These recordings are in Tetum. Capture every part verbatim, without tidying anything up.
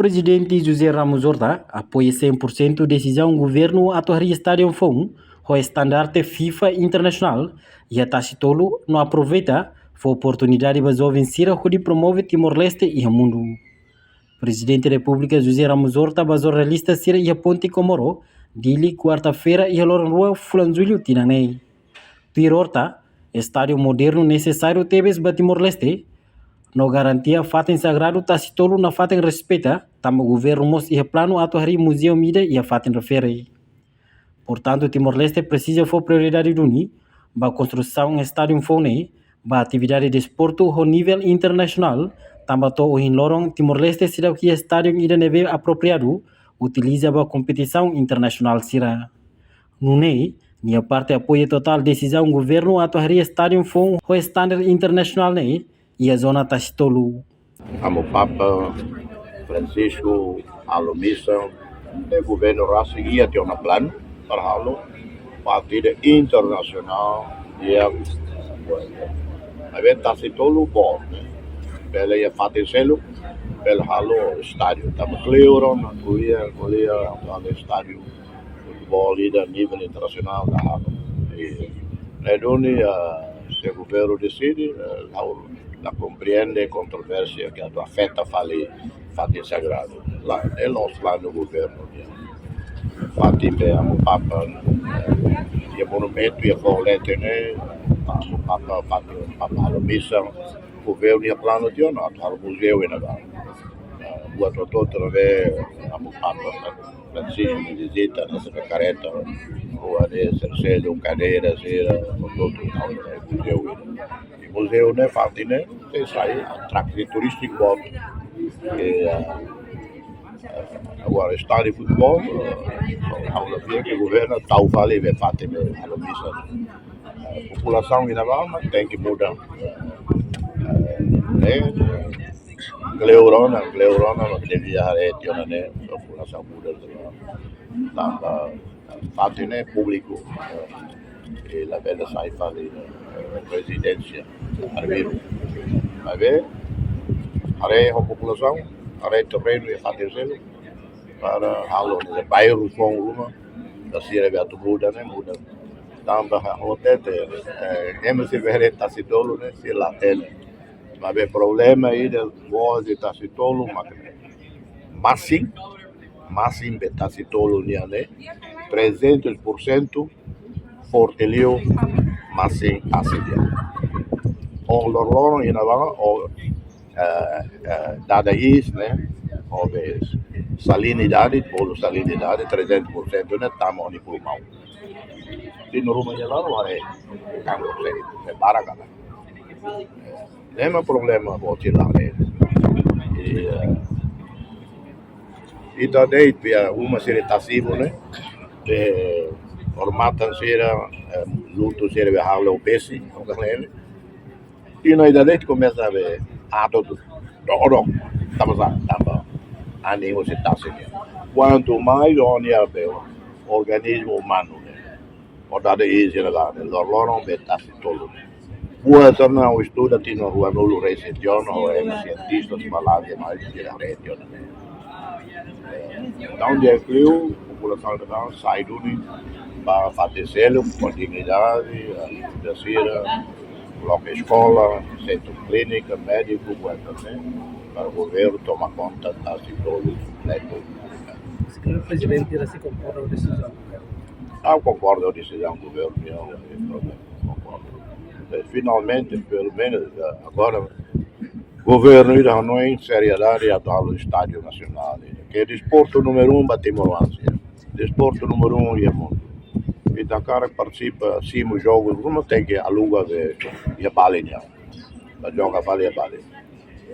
Prezidente José Ramos Horta apoia cem por cento desizaun governu atu harii estádiu foun ho estandarte FIFA internasionál iha Tasitolu, no aproveita fó oportunidade ba joven sira hodi promove Timor-Leste iha mundu. Prezidente Repúblika José Ramos Horta ba jornalista sira iha Ponte Comoro, Dili, kuarta-feira iha loron rua fulan Jullu tinan ne'e. Tuir Horta, estádiu modernu nesesáriu tebes ba Timor-Leste, no garantia fatin sagradu Tasitolu nafatin respeita, tanba governu mós iha planu atu harii muzeu ida iha fatin refere. Portantu, Timor-Leste presiza fó prioridade duni ba konstrusaun estádiu foun ne'e, ba atividade desportu ho nivel internasionál, tanba to'o ohin loron Timor-Leste seidauk iha estádiu ida ne'ebé apropriadu utiliza ba kompetisaun internasionál sira. Nune'e, nia parte apoia totál desizaun governu atu harii estádiu foun ho estandarte internasionál ne'e iha zona Tasitolu. Amu Papa Francisco halo misa, e governu rasik iha tiha ona planu para halo partida internasionál iha, maibé Tasitolu boot, ne'e. Bele iha fatin seluk, bele halo estádiu. Tanba kleur ona, ko'alia, ko'alia, halo estádiu futebol ida nivel internasionál la halo. I ne'e duni, ah, se governu deside, eh, ha'u la komprende kontrovérsia ke atu afeta fali fatin sagradu. La, ne'e la'ós planu governu nian. Fatin be Amu Papa, eh, iha monumentu iha foho leten ne'e, Amu Papa, fatin Papa halo misa, governu iha planu tiha ona atu halo muzeu iha ne'ebá. Eh, buat hotu-hotu ne'ebé Amu Papa Francisco vizita, ne'e sira kareta, rua de Cercelo, kadeira, sira, hotu-hotu, ha'u muzeu iha ne'e. I muzeu ne'e fatin ne'e, sei sai atraksi turístiku boot. I, eh, agora estádiu futebol, eh, ha'u la fiar ke governu tau fali be fatin be halo misa. Eh, populasaun iha ne'ebá mak tenke muda. Eh, eh, kleur ona, kleur ona, mak devia haree tiha ona ne'e, populasaun muda. Tanba fatin ne'e públiku, eh, i labele sai fali, eh, rezidénsia arbiru. Maibé, haree ho populasaun, haree terrenu iha fatin seluk, para halo ne'e bairru foun ruma, para sira be atu muda ne'e, muda. Tanba ha'u hatete, eh, ema sira be haree Tasitolu ne'e, sira la hatene. Maibé problema ida boot iha Tasitolu, mak masin, masin be Tasitolu nian ne'e, trezentos por cento forte liu masin asin nian. Ho loroloron iha ne'ebá, ho, eh, eh, dada iis ne'e, ho be salinidade, bolu salinidade, trezentos por cento ne'e tama ona iha pulmaun. Iha ruma iha la'o, haree, kan sei, sei para kana. Ne'e mak problema boot iha ne'e. I, eh, ita de'it be uma sira Tasibu ne'e, be hormatan sira, eh, lutu sira be halo besi, o ka lele. I no ita de'it komesa be ato tu, do, do, tanba sá, tanba anin husi tasi ne'e. Kuantu mais o-nia be organizmu umanu ne'e, o dada iis iha ne'ebá ne'e, loroloron be Tasitolu. Buat sira-ne'e ha'u estuda tinan ruanulu-resin-tiha ona, ho ema sientista, balade, mais de região. Entaun, di'ak liu, populasaun ne'ebá sai duni ba fatin seluk, ho dignidade, eh, da sira, koloka eskola, sentru klínika, médiku, buat sira-ne'e, para governu toma konta, Tasitolu, neto. Señór Prezidente, sira sei konkorda ho desizaun? Ah, konkorda ho desizaun governu, ya, ya, konkorda. Eh, finalmente, pelo menos, eh, agora, governu ida hanoin seriedade atu halo estádiu nasionál. Ke desportu númeru um ba timoroan sira. Desportu númeru um iha mundu. Ita hakarak partisipa, simu jogu, ruma tenke aluga be iha Bali nian. Ba joga fali iha Bali.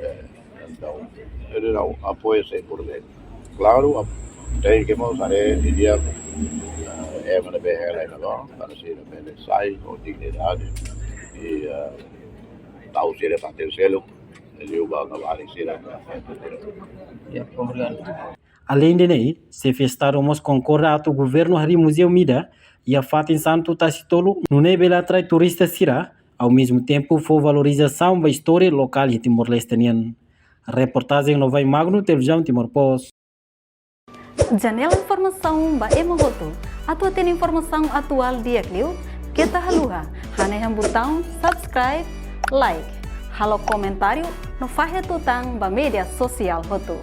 Eh, entaun, ele não apoia cem por cento. Klaru, ap-, tenke mós haree didi'ak, eh, ema ne'ebé hela iha ne'ebá, para sira bele sai ho dignidade. I, eh, tau sira fatin seluk, liu ba labarik sira. Ya, obrigadu. Aleinde ne'e, xefe Estadu mós konkorda atu governu harii muzeu ida iha fatin santu Tasitolu, nune'e bele atrai turista sira, ao mesmo tempo fó valorizasaun ba istória lokál iha Timor-Leste nian. Reportajen Novai Magno, Televizaun Timor Post. Janela informasaun ba ema hotu. Atu hatene informasaun atuál di'ak liu, keta haluha hanehan butaun subscribe, like, halo komentáriu no fahe tutan ba média sosiál hotu.